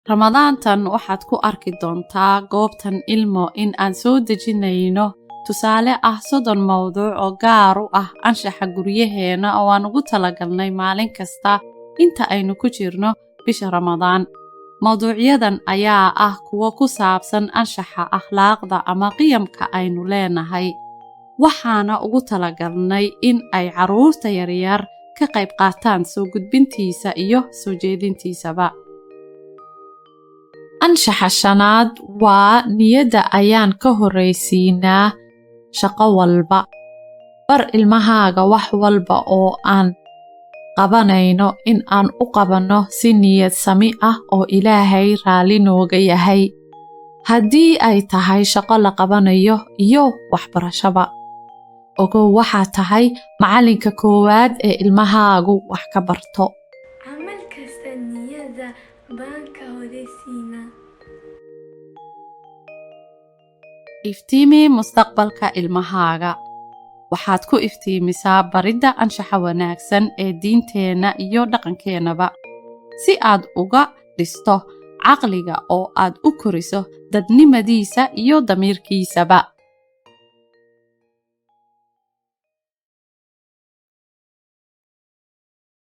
Ramadaantan waxaad ku arki doontaa goobtan Ilmo in aan soo dejinayno tusaale ah 30 mowduuc oo gaar u ah anshaxa guryaheena oo aan ugu talagalnay maalin kasta inta aynu ku jirno bisha Ramadaan. Mowduucyadan ayaa ah kuwo ku saabsan anshaxa, akhlaaqda ama qiyamka aynu leenahay. Waxaana ugu talagalnay in ay carruurta yaryar ka qayb qaataan soo gudbintiisa iyo soo jeedintiisaba. Anshaxa shanaad waa niyadda ayaan ka horreysiinaa shaqo walba. Bar ilmahaaga wax walba oo aan qabanayno in aan u qabanno si niyad sami ah oo Ilaahay raalli nooga yahay. Haddii ay tahay shaqo la qabanayo iyo waxbarashaba. Ogow, waxaa tahay macallinka koowaad ee ilmahaagu wax ka barto. Camal kasta niyadda baan ka horreysiinaa. Iftiimi mustaqbalka ilmahaaga. Waxaad ku iftiimisaa baridda anshaxa wanaagsan ee diinteenna iyo dhaqankeennaba, si aad uga dhisto caqliga oo aad u koriso dadnimadiisa iyo damiirkiisaba.